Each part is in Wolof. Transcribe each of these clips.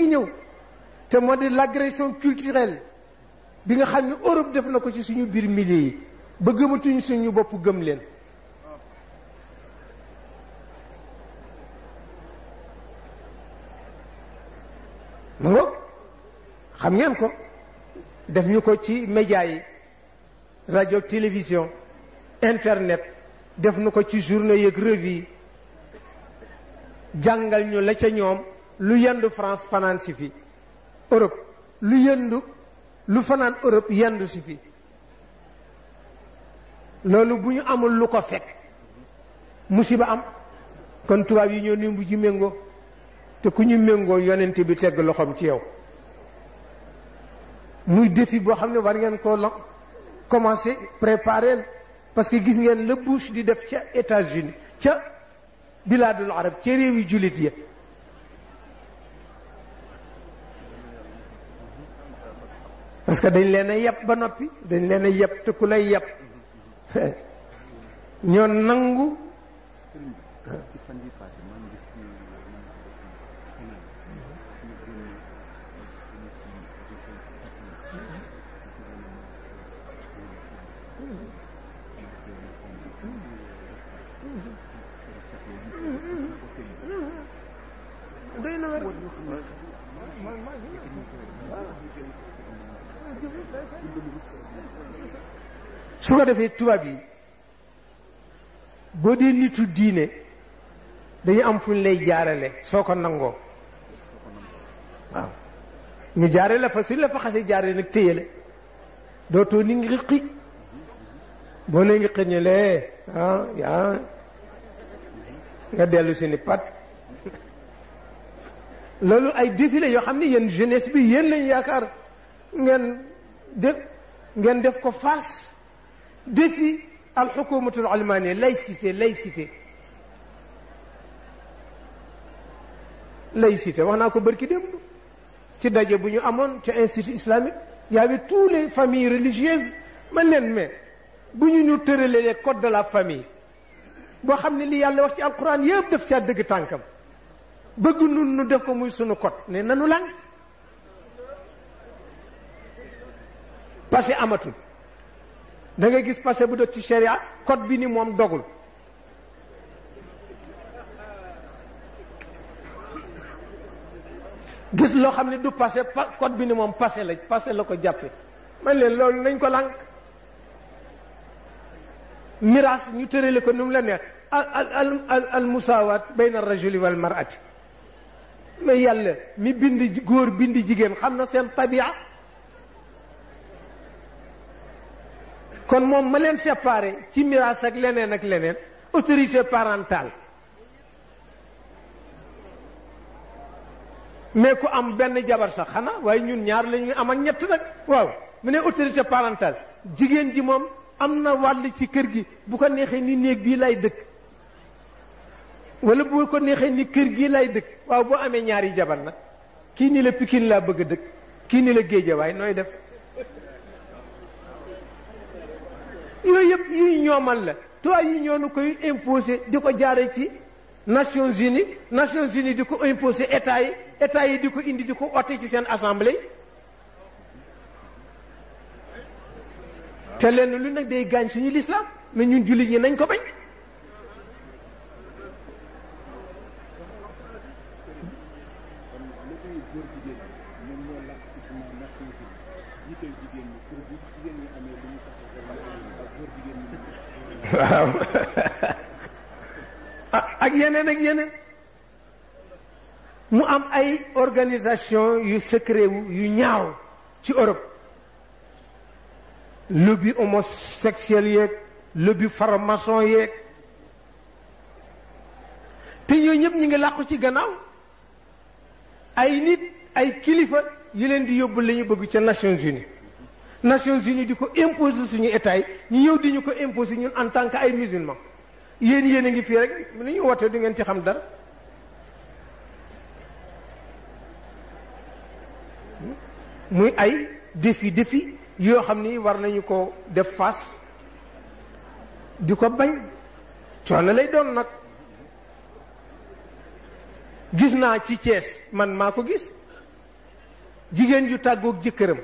ngi ñëw te moo di l'agression culturelle bi nga xam ne Europe def na ko ci suñu biir milieu yi ba gëmatuñu suñu bopp gëm leen. ma ngoog xam ngeen ko def ñu ko ci média yi rajo télévision internet def nu ko ci journaux yeeg revue yi jàngal ñu la ca ñoom lu yendu France fanaan si fi Europe lu fanaan Europe yendu si fi loolu bu ñu amul lu ko fekk musiba am kon tubaab yi ñoo nimbu ji méngoo te ku ñu méngoo yonent bi tegg loxoom ci yow muy défi boo xam ne war ngeen koo commencer préparer parce que gis ngeen la Bush di def ca États-Unis ca bilaadul arab ca réewi jullit ya parce que dañ leen a yeb ba noppi dañ leen a yeb te ku lay yeb ñoo nangu su ko defee tubaab yi boo dee nitu diine dañu am fu ñu lay jaarale soo ko nangoo waaw ñu jaare la fa suñ la fa xasee jaarale nag téyale dootoo ni ngi xi boo ne ngi xëñalee yaa nga dellu si ni pat loolu ay défilé yoo xam ne yéen jeunesse bi yéen lañu yaakaar ngeen def ko face défi al xukumatul almania laïcité wax naa ko bërki démb ci daje bu ñu amoon ca institut islamique y avait tous les familles religieuses man leen mais bu ñu tëralee les codes de la famille boo xam ne li yàlla wax ci alquran yëpp def caa dëgg tànkam bëgg nun nu def ko muy sunu code ne nanu lang passé amatul da ngay gis passé bu dot ci sharia code bi ni moom dogul gis loo xam ne du passé code bi ni moom passé la ko jàppe man leen loolu nañ ko lànk miraas ñu tërale ko nu mu la neex al musawat bayna ar-rajuli wal mar'ati mais yàlla mi bind góor bind jigéen xam na seen tabia kon moom ma leen séparé ci miraas ak leneen autorité parentale mais ku am benn jabar sax xanaa waaye ñun ñaar la ñuy am ak ñett nag waaw mu ne autorité parentale jigéen ji moom am na wàll ci kër gi bu ko neexee ni néeg bii lay dëkk wala bu ko neexee ni kër gii lay dëkk waaw boo amee ñaari jabar nag kii ni la Pikine laa bëgg a dëkk kii ni la Géejawaay nooy def yooyu yëpp yuy ñoomal la tubaab yi ñoo nu koy imposé di ko jaare ci Nations Unies di ko imposé état yi di ko indi di ko ote ci seen assemblée te lenn lu nag day gaañ suñu l'islam mais ñun jullit yi nañ ko bañ waaw ak yeneen mu am ay organisation yu secret yu ñaaw ci Europe lobby homosexuel yeeg lobby franc-maçon yeeg te ñooñu ñëpp ñu ngi làqu ci gannaaw ay nit ay kilifa yi leen di yóbbu la ñu bëgg ca Nations Unies di ko imposer suñu état yi ñu ñëw di ñu ko imposer ñun en tant que ay musulmans yéen a ngi fii rek ni ñu wootee du ngeen ci xam dara muy ay défi yoo xam ni war nañu ko def face di ko bañ coono lay doon nag gis naa ci Thiès man maa ko gis jigéen ju tàggoog jëkkëram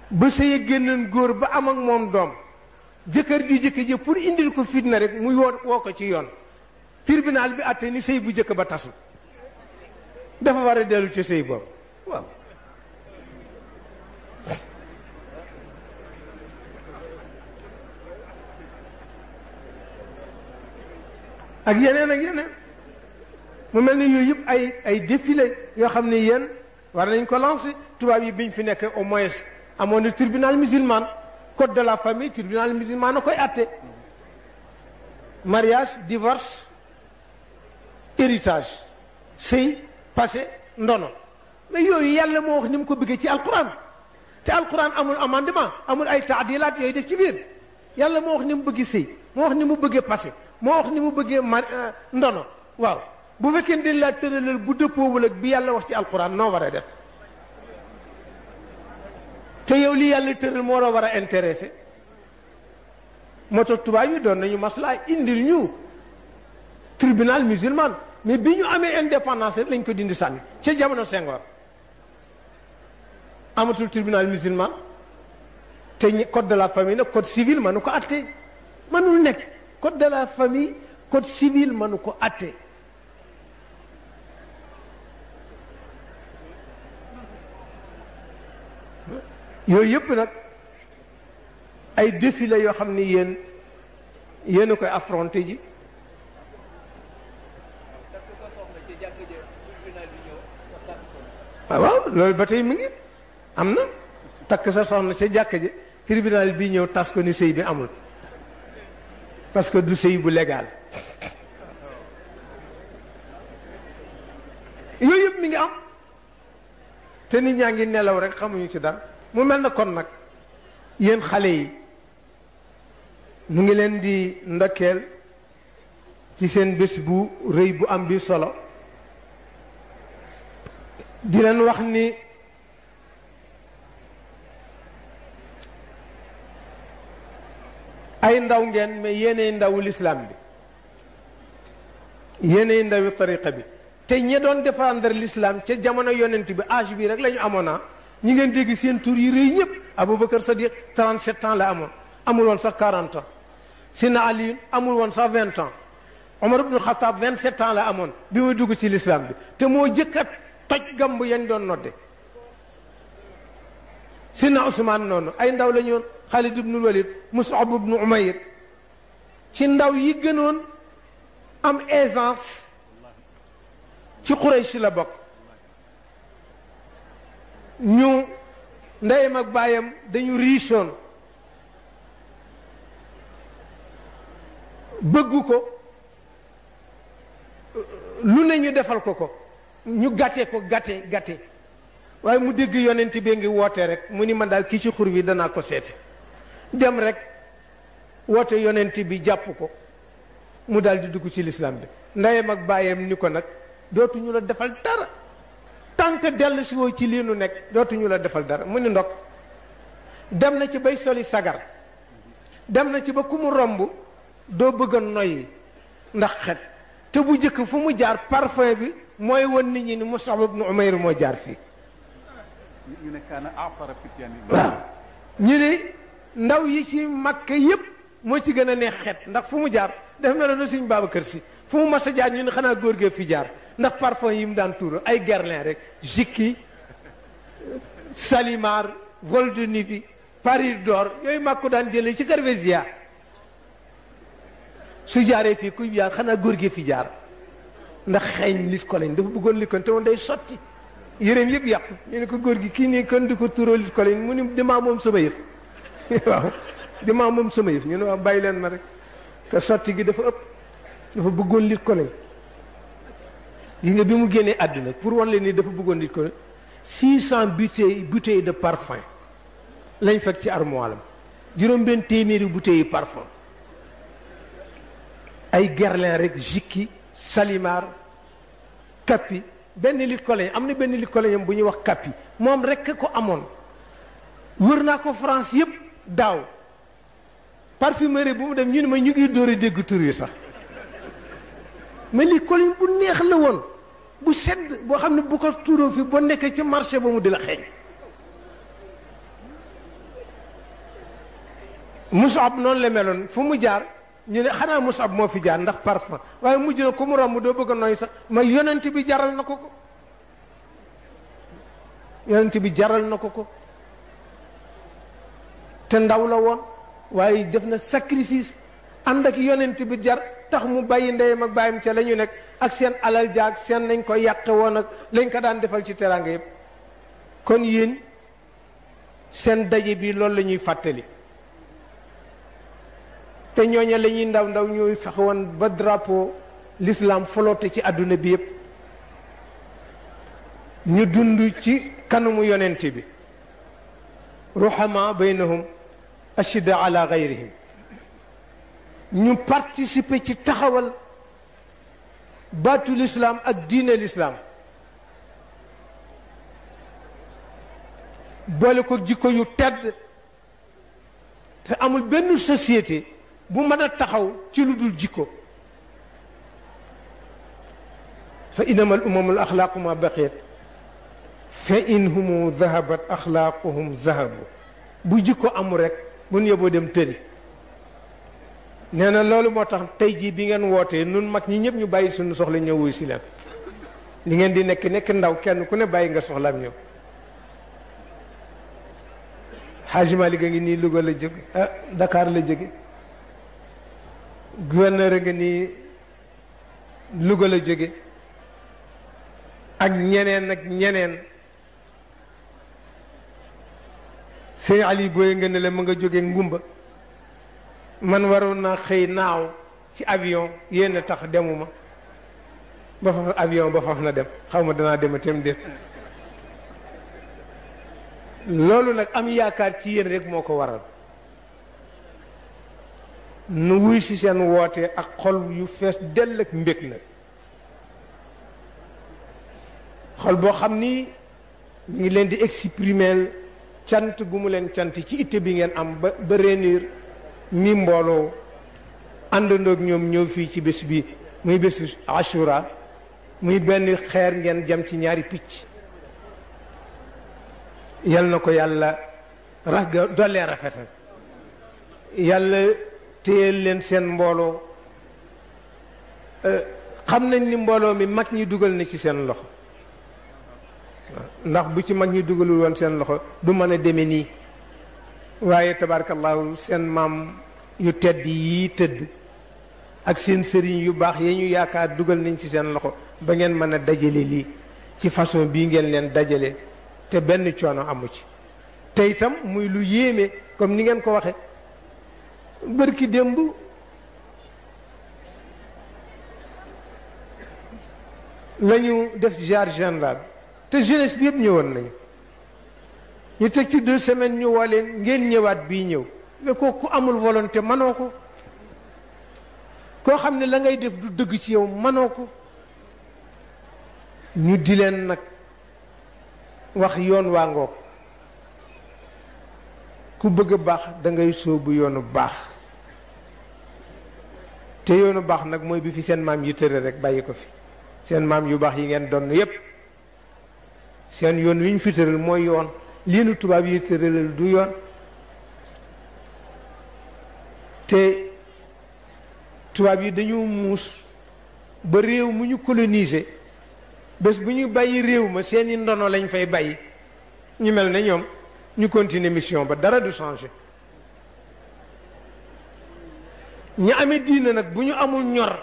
ba sëy génnoon góor ba am ak moom doom jëkkër ju jëkk ji pour indil ko fitna rek muy woo ko ci yoon tribunal bi àtte ni sëy bu jëkk ba tasu dafa war a dellu ci sëy boobu waaw ak yeneen mu mel ni yooyu yëpp ay défilé yoo xam ne yéen war nañ ko lancer tubaab yi biñ fi nekk au moins amoon na tribunal musulman code de la famille tribunal musulman na koy àtte mariage divorce héritage sëy passé ndono mais yooyu yàlla moo wax ni mu ko bëggee ci alquran te alquran amul amendement amul ay taadilaat yooyu def ci biir yàlla moo wax ni mu bëggee sëy moo wax ni mu bëggee passé moo wax ni mu bëggee ndono waaw bu fekkee dañ laa tëralal bu dëppoowul ak bi yàlla wax ci alquran noo war a def te yow li yàlla tëral moo la war a intéressé moo tax tubaab yi doon nañu maslaa indil ñu tribunal musulman mais bi ñu amee indépendance rek lañ ko dindi sànni ca jamono Senghor amatul tribunal musulman te code de la famille nag code civil mënu ko atte mënul nekk code de la famille code civil mënu ko atte yooyu yëpp nag ay défi la yoo xam ni yéen a koy affronté ji waaw loolu ba tey mi ngi am na takk sa soxna ca jàkk ji tribunal bi ñëw tas ko ni sëy bi amul parce que du sëy bu légal yooyu yëpp mi ngi am te nit ñaa ngi nelaw rek xamuñu ci dara mu mel na kon nag yéen xale yi mu ngi leen di ndokkeel ci seen bés bu rëy bu am bi solo di leen wax ni ay ndaw ngeen mais yéenay ndawu lislaam bi yéenay ndawi tariqa bi te ñi doon défendre l'islam ca jamono yonent bi âge bi rek la ñu amoon ñi ngeen dégg seen tur yi rëy ñëpp Aboubacar Sadiq 37 ans la amoon amul woon sax 40 ans Sina Ali amul woon sax 20 ans Omar ibn Khattab 27 ans la amoon bi muy dugg ci l'islam bi te moo jëkkat toj gamb yañ doon nodde Sina Ousmane noonu ay ndaw la ñu woon Khalid ibn Walid Mus'ab ibn Umayr ci ndaw yi gënoon am aisance ci Quraysh la bokk ñu ndeyam ak baayam dañu riisoon bëggu ko lu ne ñu defal ko ñu gàtte ko gàtte waaye mu dégg yonent bi ngi woote rek mu ni man daal kii ci xur bi danaa ko seete dem rek woote yonent bi jàpp ko mu daal di dugg ci lislaam bi ndeyam ak baayam ni ko nag dootuñu la defal dara tant que dellu si woo ci lii nu nekk dootuñu la defal dara mu ni ndok dem na ci bay soli sagar dem na ci ba ku mu romb doo bëgg a noyyi ndax xet te bu jëkk fu mu jaar parfum bi mooy won nit ñi ni Mus'ab ibn Umayr moo jaar fii ñu ne kaana a'tara fityaani waaw ñu ne ndaw yi ci Makka yépp moo ci gën a neex xet ndax fu mu jaar dafa mel ne Sëriñ Babacar Si fu mu mas a jaar ñu ne xanaa góor gee fi jaar ndax parfum yi mu daan tuur ay Guerlain rek Jikki Salimar Vol de Nivy Paris d'or yooyu mag ko daan jëlee ci Carvesia su jaaree fii kuy jaar xanaa góor gi fi jaar ndax xeeñ lit ko lañ dafa bëggoon lit ko te woon day sotti yéreem yëpp yàqu ñu ne ko góor gi kii nii kon di ko turoo lit ko lañ mu ni damaa moom sama yëf waaw damaa moom sama yëf ñu ne waaw bàyyi leen ma rek te sotti gi dafa ëpp dafa bëggoon lit ko lañ yi nga bi mu génnee àdduna pour wan leen ni dafa bëggoon lit ko lañ 600 bouteilles de parfum lañ fekk ci armoire am juróom-benn téeméeri bouteilles yi parfum ay Guerlain rek Jikki Salimar Kappi benn lit ko lañ am na benn lit ko lañam bu ñuy wax Kappi moom rek ko amoon wër naa ko France yépp daaw parfumerie bu mu dem ñu ne ma ñu ngi dóor a dégg tur yi sax mais lit ko lañ bu neex la woon bu sedd boo xam ne bu ko tuuroo fi boo nekkee ci marché ba mu di la xeeñ. Musab noonu la meloon fu mu jaar ñu ne xanaa Musab moo fi jaar ndax parfum waaye mujj na ku mu romb doo bëgg a nooy sax ma yonent bi jaral na ko ko yonent bi jaral na ko ko te ndaw la woon waaye def na sacrifice ànd ak yonent bi jar tax mu bàyyi ndeyam ak bàyyam ca la ñu nekk ak seen alal jaag seen nañ ko yàqe woon ak lañ ko daan defal ci teraanga yépp kon yéen seen daje bi loolu la ñuy fàttali te ñooña la ñuy ndaw ndaw ñuy fexe woon ba drapeau l'islam flotté ci àdduna bi yépp ñu dund ci kanamu yonent bi ruhama baynahum ashidda ala gayrihim ñu participer ci taxawal baatu l'islam ak diine l'islam boole ko jikko yu tedd te amul benn société bu mën a taxaw ci lu dul jikko fa innamal umamul axlaaqu ma baqiyat fa in humu dahabat axlaaquhum zahabu bu jikko amul rek bu ñu yóbboo dem tëri nee na loolu moo tax tey jii bi ngeen wootee nun mag ñi ñëpp ñu bàyyi suñu soxla ñëw wuy si leen li ngeen di nekk ndaw kenn ku ne bàyyi nga soxlaam ñëw Xaaji Malik a ngi nii Louga la jóge Dakar la jóge gouverneur a ngi nii Louga la jóge ak ñeneen sëñ Ali Boye nga ne la ma nga jóge ngumba man waroon naa xëy naaw ci avion yéen a tax demuma ba faf avion ba faf na dem xaw ma danaa dematem déet loolu nag am yaakaar ci yéen rek moo ko waral nu wuy si seen woote ak xol yu fees dell ak mbég nag xol boo xam ni ñu ngi leen di exprimer cant gu mu leen cant ci itte bi ngeen am ba réunir mi mbooloo àndandoog ñoom ñëw fii ci bés bi muy bésu Ashura muy benn xeer ngeen jam ci ñaari picc yal na ko yàlla dollee rafetal yàlla téyel leen seen mbooloo xam nañ ni mbooloo mi mag ñi dugal na ci seen loxo ndax bu ci mag ñi dugalul woon seen loxo du mën a deme nii waaye tabarakallahu seen maam yu tedd yi tëdd ak seen sëriñ yu baax yi ñu yaakaar dugal nañ ci seen loxo ba ngeen mën a dajale lii ci façon bii ngeen leen dajale te benn coono amu ci te itam muy lu yéeme comme ni ngeen ko waxe bërki démb la ñu def ziar général te jeunesse bi yëpp ñëwoon nañu ñu teg ci 2 semaines ñu woo leen ngeen ñëwaat bii ñëw mais ku amul volonté manoo ko koo xam ne la ngay def du dëgg ci yow manoo ko ñu di leen nag wax yoon waa ngoog ku bëgg a baax da ngay sóobu yoonu baax te yoonu baax nag mooy bi fi seen maam yi tëre rek bàyyi ko fi seen maam yu baax yi ngeen doon yépp seen yoon wi ñu fi tëral mooy yoon lii nu tubaab yi tëralal du yoon te tubaab yi dañu muus ba réew mu ñu coloniser bés bu ñu bàyyi réew ma seeni ndono lañ fay bàyyi ñu mel ne ñoom ñu continuer mission ba dara du changer ñu amee diine nag bu ñu amul ñor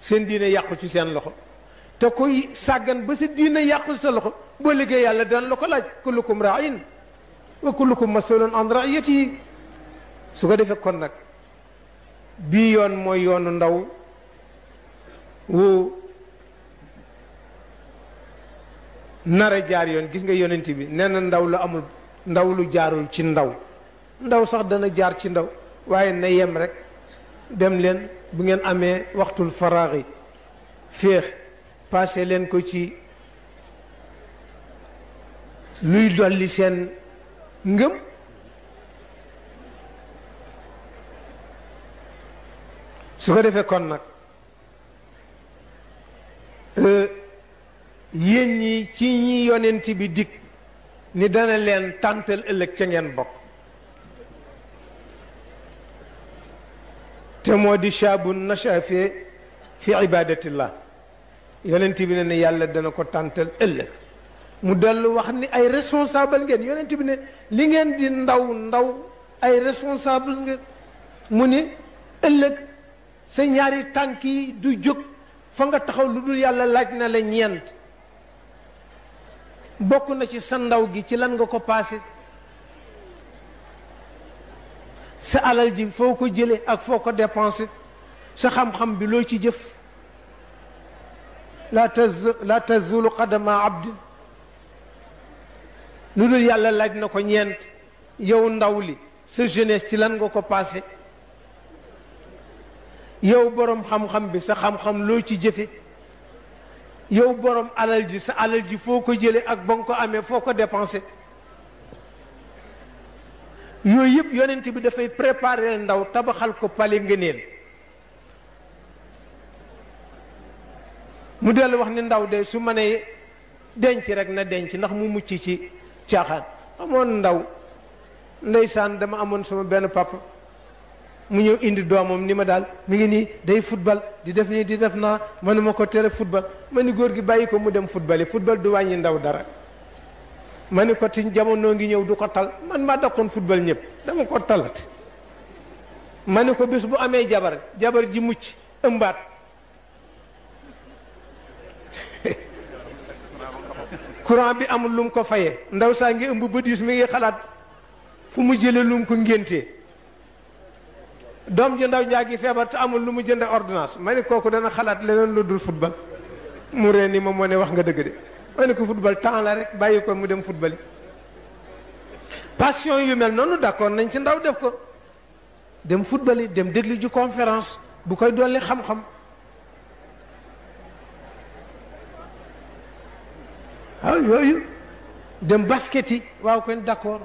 seen diine yàqu ci seen loxo te koy sàggan ba sa diine yàqu sa loxo boo liggéey yàlla daan la ko laaj kullukum ra'in wa kullukum mas'ulun an ra'iyatihi su ko defee kon nag bii yoon mooy yoonu ndaw wu nara jaar yoon gis nga yonent bi nee na ndaw lu amul ndaw lu jaarul ci ndaw sax dana jaar ci ndaw waaye na yem rek dem leen bu ngeen amee waxtul faraaxi féex passé leen ko ci luy dolli seen ngëm su ko defee kon nag yéen ñi ci ñi yonent bi dig ni dana leen tàntal ëllëg ca ngeen bokk te moo di shaabun nasha fi ibadatillah yonent bi ne yàlla dana ko tàntal ëllëg mu dellu wax ni ay responsable ngeen yonent bi ne li ngeen di ndaw ay responsable ngeen mu ni ëllëg sa ñaari tànk yi du jóg fa nga taxaw lu dul yàlla laaj na la ñeent bokk na ci sa ndaw gi ci lan nga ko paase sa alal ji foo ko jële ak foo ko dépensé sa xam-xam bi loo ci jëf la tazulu qadama abdin lu dul yàlla laaj na ko ñeent yow ndaw li sa jeunesse ci lan nga ko passé yow borom xam-xam bi sa xam-xam loo ci jëfe yow borom alal ji sa alal ji foo ko jële ak ba nga ko amee foo ko dépensé yooyu yëpp yonent bi dafay préparer ndaw tabaxal ko pale ngëneel mu dellu wax ni ndaw de su ma nee denc rek na denc ndax mu mucc ci caaxaan amoon ndaw ndeysaan dama amoon sama benn papa mu ñëw indi doomam ni ma daal mi ngi nii day football di def nii di def naa manuma ko tere football ma ni góor gi bàyyi ko mu dem football football du wàññi ndaw dara ma ni ko ti jamono ngi ñëw du ko tal man maa daqoon football ñëpp dama ko talat ma ni ko bés bu amee jabar ji mucc ëmbaat courant bi amul lu mu ko fayee ndaw saa ngi ëmb ba diis mi ngi xalaat fu mu jële lu mu ko ngéntee doom ji ndaw njaa gi feebar te amul lu mu jënde ordonnance ma ni kooku dana xalaat leneen lu dul football mu ree ni ma moo ne wax nga dëgg de ma ni ko football temps la rek bàyyi ko mu dem football passion yu mel noonu d'accord nañ ci ndaw def ko dem football yi dem déglu ji conférence bu koy dolli xam-xam waaw yooyu dem basket yi waaw kon d'accord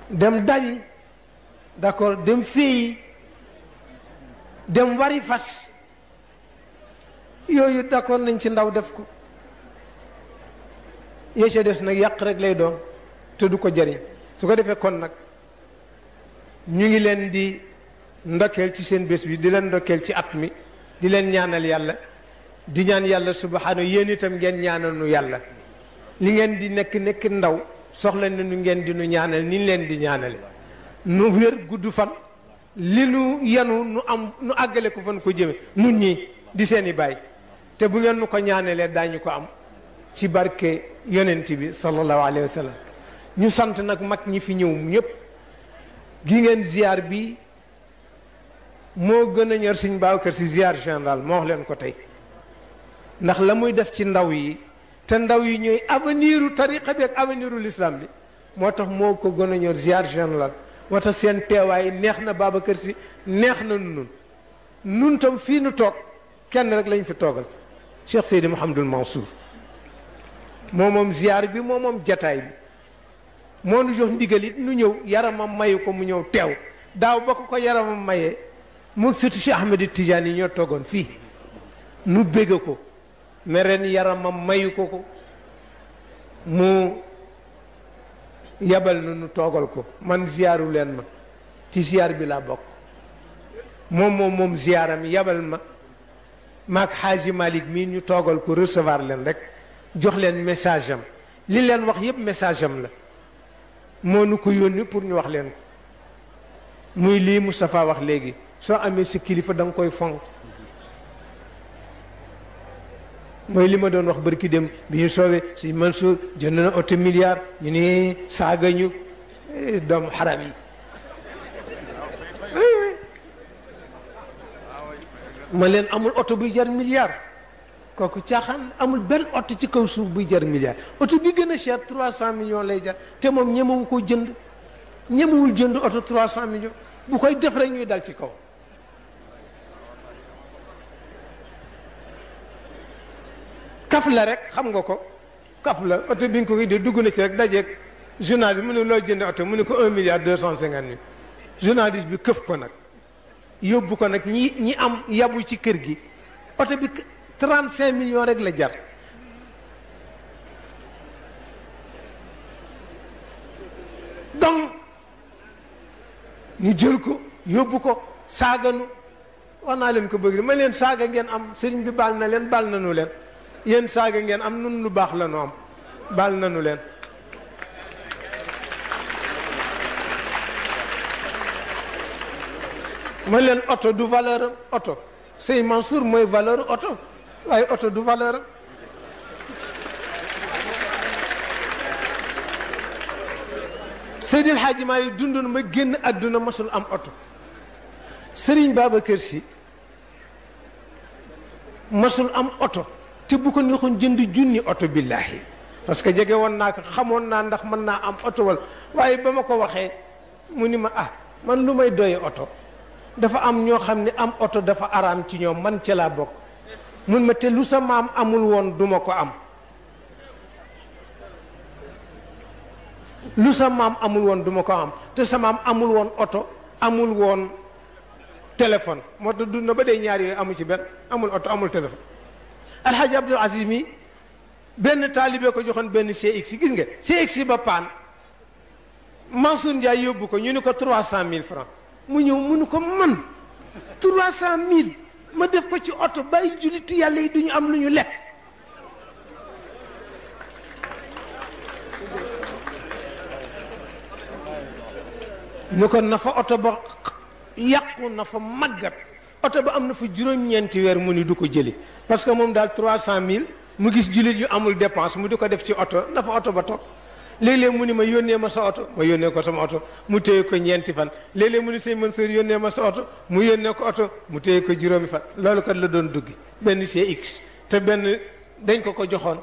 dem daji d'accord dem féeyi dem wari fas yooyu d'accord nañ ci ndaw def ko yéece des nag yàq rek lay doon te du ko jëriñ su ko defee kon nag ñu ngi leen di ndokkeel ci seen bés bi di leen ndokkeel ci at mi di leen ñaanal yàlla di ñaan yàlla subhanahu yéen itam ngeen ñaanal nu yàlla li ngeen di nekk ndaw soxla na nu ngeen di nu ñaanal ni leen di ñaanale nu wér gudd fan li nu yenu nu àggale ko fan ko jëme nun ñi di seeni baay te bu ngeen nu ko ñaanalee daañu ko am ci barke yonent bi sallallahu alayhi wa sallam ñu sant nag mag ñi fi ñëw ñépp gi ngeen ziar bi moo gën a ñor Sëñ Babacar Si ziar général moo wax leen ko tey ndax la muy def ci ndaw yi te ndaw yi ñooy aveniru tariqa bi ak aveniru l'islam bi moo tax moo ko gën a ñor ziar général moo tax seen teewaay neex na Babacar Si neex na nun tam fii nu toog kenn rek lañ fi toogal Cheikh Seydi Mouhamadul Mansour moom ziar bi moom jataay bi moo nu jox ndigal it nu ñëw yaramam mayu ko mu ñëw teew daaw ba ko yaramam mayee mu surtout Cheikh Ahmed Tidiane yi ñoo toogoon fii nu bégg ko mais ren yaramam mayu ko mu yabal nu toogal ko man ziaru leen ma ci ziar bi laa bokk moom ziaram yabal ma maak Xaaji Malick mii ñu toogal ko recevoir leen rek jox leen message am li leen wax yépp message am la moo nu ko yónni pour ñu wax leen ko muy lii Moustapha wax léegi soo amee si kilifa da nga koy fonk mooy li ma doon wax barki dem bi ñu soowee si Mansour jënd na oto milliard ñu ni saaga ñu doomu xaram yi ma leen amul oto buy jar milliard kooku caaxaan amul benn oto ci kaw suuf buy jar milliard oto bi gën a cher 300 millions lay jar te moom ñemewu ko jënd ñemewul jënd oto 300 millions bu koy def rek ñuy dal ci kaw kaf la rek xam nga ko kaf la oto bi nga ko de dugg na ci rek dajeeg journaliste mu ne loo jënd oto mu ne ko 1 milliard 250 mille journaliste bi këf ko nag yóbbu ko nag ñi am yabu ci kër gi oto bi 35 millions rek la jar donc ñu jël ko yóbbu ko saaganu wax naa leen ko bëgg ma leen saaga ngeen am sëriñ bi baal na leen baal nanu leen yéen saaga ngeen am nun lu baax la nu am baal nanu leen ma leen oto du valeur am oto Sey Mansour mooy valeur oto waaye oto du valeur am Seydil Hadji Malick dundoon ma génn àdduna masul am oto Serigne Babacar Sy masul am oto te bu ko neexoon jënd junni oto billahi parce que jege woon naa ko xamoon naa ndax mën naa am oto wala waaye ba ma ko waxee mu ni ma man lu may doye oto dafa am ñoo xam ne am oto dafa araam ci ñoom man ca laa bokk mun ma te lu sa maam amul woon duma ko am lu sa maam amul woon duma ko am te sa maam amul woon oto amul woon téléphone moo tax dund na ba dee ñaar yooyu amu ci benn amul oto amul téléphone alxaaji Abdul Aziz mi benn taalibe ko joxoon benn CX gis nga CX ba paan Mansour Ndiaye yóbbu ko ñu ni ko 300 000 francs mu ñëw mënu ko man 300 000 ma def ko ci oto bàyyi julliti yàlla yi duñu am lu ñu lekk ñu ko na fa oto ba yàqu na fa màggat oto ba am na fa juróom-ñeenti weer mu ni du ko jëli parce que moom daal 300 000 mu gis jullit yu amul dépense mu di ko def ci oto na fa oto ba toog léeg-léeg mu ni ma yónnee ma sa oto ma yónnee ko sama oto mu téye ko ñeenti fan léeg-léeg mu ni Sey Mansour yónnee ma sa oto mu yónnee ko oto mu téye ko juróomi fan loolu kat la doon duggi benn CX te benn dañ ko joxoon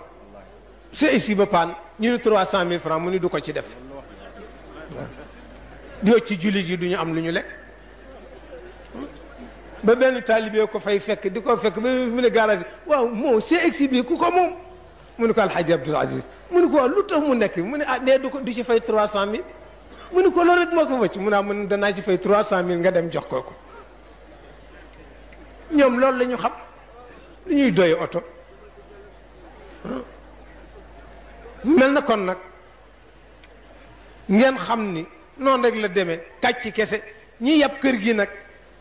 CX yi ba paan ñu ni 300 000 francs mu ni du ko ci def di ci jullit yi duñu am lu ñu lekk ba benn taalibe ko fay fekk di ko fekk ba mu ne garage waaw moo CX bi ku ko moom mu ne ko alxaaji Abdul Aziz mu ne ko waaw lu tax mu nekk mu ne nee du ci fay 300 000 mu ne ko loolu rek moo ko wëcc mu ne mun danaa ci fay 300 000 nga dem jox ko ñoom loolu la ñu xam lu ñuy doy oto mel na kon nag ngeen xam ni noonu rek la demee kàcc kese ñi yàpp kër gi nag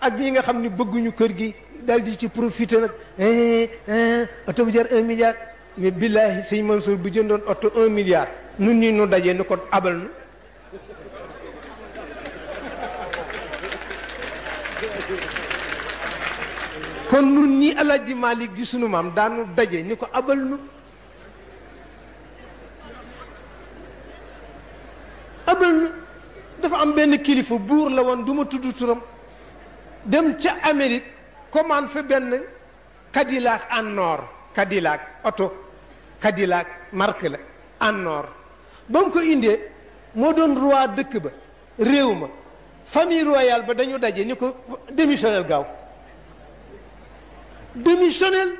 ak ñi nga xam ni bëgguñu kër gi dal di ci profité nag oto bu jar 1 milliard mais billahi Sëñ Mansour bu jëndoon oto 1 milliard nun ñi nu dajee ni ko abal nu kon nun ñi Alaaji Malick di sunu maam daanu daje ni ko abal nu abal nu dafa am benn kilifa buur la woon du ma tudd turam dem ca Amérique commande fa benn Cadillac en or Cadillac oto Cadillac marque la en or ba mu ko indee moo doon roi dëkk ba réew ma famille royale ba dañu daje ni ko démissionnel gaaw démissionnel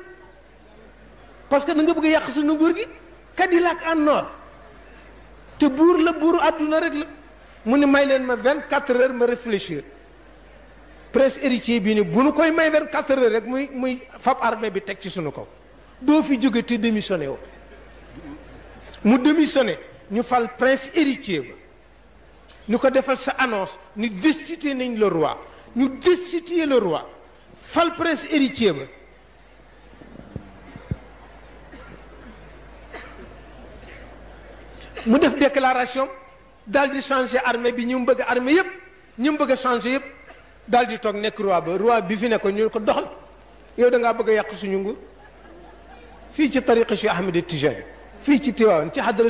parce que da nga bëgg a yàq suñu nguur gi Cadillac en or te buur la buuru àdduna rek la mu ne may leen ma 24 heures ma réfléchir presse héritier bi ni bu nu koy may 24 heures rek muy fab armée bi teg ci sunu kaw doo fi jóge te démissionné woo mu démissionné ñu fal prince héritier ba ñu ko defal sa annonce ni destitué nañ le roi ñu destitué le roi fal prince héritier ba mu def déclaration daal di changer armée bi ñu mu bëgg armée yépp ñu mu bëgg a changer yépp daal di toog nekk roi ba roi bi fi ne ko ñu ko doxal yow da ngaa bëgg a yàq suñu nguur fii ci tariqa Cheikh Ahmed Tijani fii ci Tiwaawan ci xadara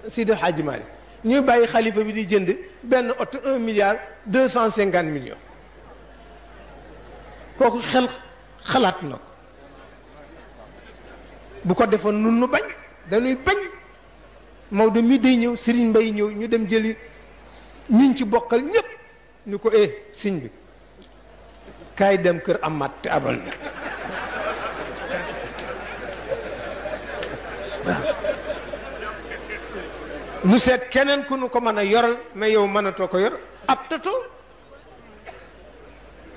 Seydi Hadji Malick ñuy bàyyi xalifa bi di jënd benn oto 1 milliard 250 millions kooku xalaat na ko bu ko defoon nun nu bañ dañuy bañ Maodo mi day ñëw Serigne Mbaye ñëw ñu dem jëli ñiñ ci bokkal ñépp ñu ko siñ bi kaay dem kër Amath te abal na nu seet keneen ku nu ko mën a yoral mais yow mënatoo ko yor ab tato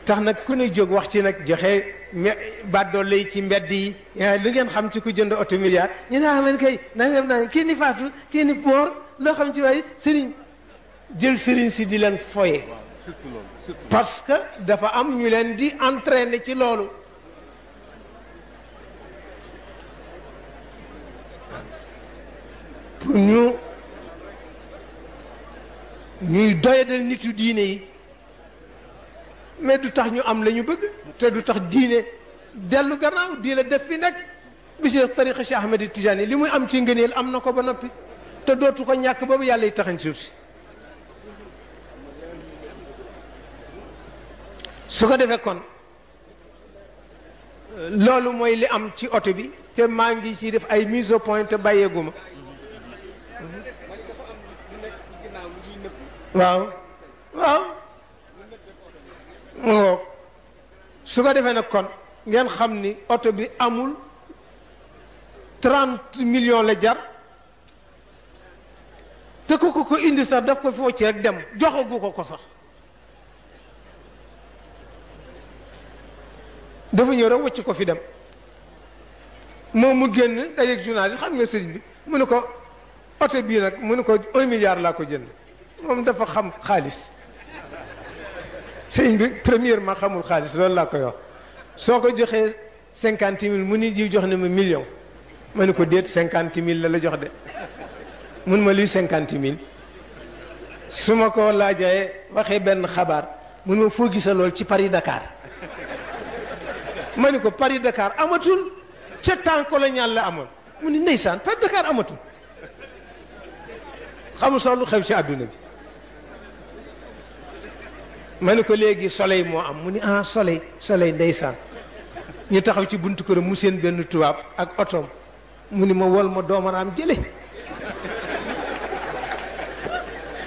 tax nag ku ne jóg wax ci nag joxe bàddoo lay ci mbedd yi lu ngeen xam ci ku jënd oto milliard ñu ne amen kay nangam naa kii ni faatu kii ni poor loo xam ci waaye sëriñ jël sëriñ si di leen foye surtout loolu surtout parce que dafa am ñu leen di entraîner ci loolu pour ñuy doyadal nitu diine yi mais du tax ñu am la ñu bëgg te du tax diine dellu gannaaw diine def fi nekk bi ci tariqa Cheikh Ahmed Tidiane li muy am ci ngëneel am na ko ba noppi te dootu ko ñàkk boobu yàlla yi taxañ suuf si su ko defee kon loolu mooy li am ci oto bi te maa ngi ci def ay mise au point te bàyyeeguma waaw waaw mu ngoog su ko defee nag kon ngeen xam ni oto bi amul 30 millions la jar te ko indi sax daf ko foo ci rek dem joxagu ko sax dafa ñëw rek wacc ko fi dem moom mu génn dajeeg journaliste xam nga sëriñ bi mu ne ko oto bii nag mu ne ko 1 milliard laa ko jënd moom dafa xam xaalis sëriñ bi premièrement xamul xaalis loolu laa koy wax soo ko joxee 50 000 mu ni ji jox ne ma million ma ne ko déet 50 000 la jox de mun ma luy 50 000 su ma ko laajee waxee benn xabaar mun ma foo gisa lool ci Paris Dakar ma ne ko Paris Dakar amatul ca temps colonial la amoon mu ni ndeysaan Paris Dakar amatul xamul sax lu xew ci àdduna bi ma ne ko léegi soleil moo am mu ni ah soleil ndeysaan ñu taxaw ci buntu këram mu seen benn tubaab ak otoom mu ni ma wol ma doomaraam jële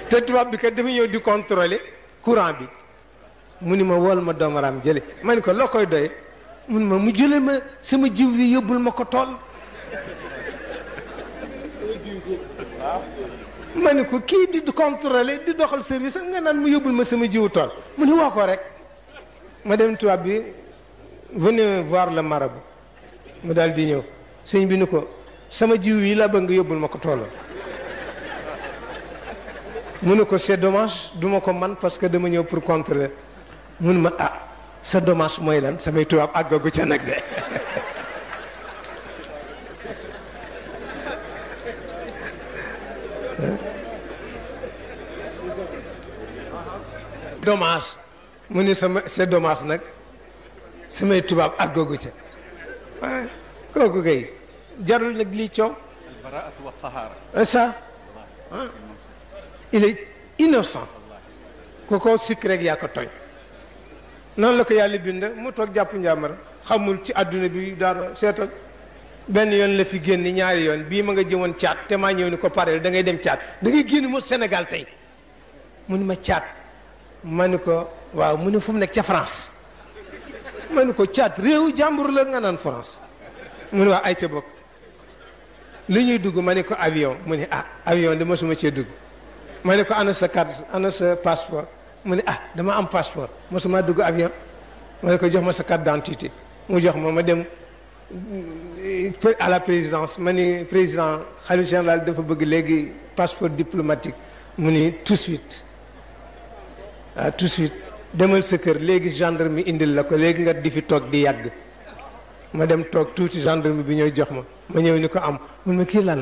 te tubaab bi kat dafa ñëw di contrôler courant bi mu ni ma wol ma doomaraam jële ma ne ko loo koy doye mun ma mu jële ma sama jiw wi yóbbul ma ko tool ma ne ko kii di contrôler di doxal service nga naan mu yóbbul ma sama jiwu tool mu ni woo ko rek ma dem tubaab bi venez voir le marabout mu daal di ñëw sëñ bi ni ko sama jiw yi la bëgg nga yóbbul ma ko toolal mu ne ko c'est dommage duma ko man parce que dama ñëw pour contrôler mun ma ah sa dommage mooy lan samay tubaab àggagu ca nag de dommage mu ni sama c'est dommage nag samay tubaab àggagu ca waaye kooku kay jarul nag lii coow albaraatu wa tahara ça il est innocent ku ko sikk rek yaa ko tooñ noonu la ko yàlla bind mu toog jàpp njàmbara xamul ci àdduna bi dara seetal benn yoon la fi génn ñaari yoon bii ma nga jëmoon caat te maa ñëw ni ko pareel da ngay dem caat da ngay génn mo Sénégal tey mu ni ma caat ma ni ko waaw mu ni fu mu nekk ca France ma ni ko caat réewu jàmbur la nga naan France mu ni waa ay ca bokk li ñuy dugg ma ni ko avion mu ni ah avion de mosuma cee dugg ma ni ko ana sa carte ana sa passeport mu ne ah dama am passeport mosuma dugg avion ma ne ko jox ma sa carte d'identité mu jox ma dem à la présidence ma ni président khalife général dafa bëgg léegi passeport diplomatique mu ni tout de suite ah tout de suite demal sa kër léegi gendarme indil la ko léegi nga di fi toog di yàgg ma dem toog tuuti gendarme bi ñëw jox ma ñëw ni ko am mun ma kii lan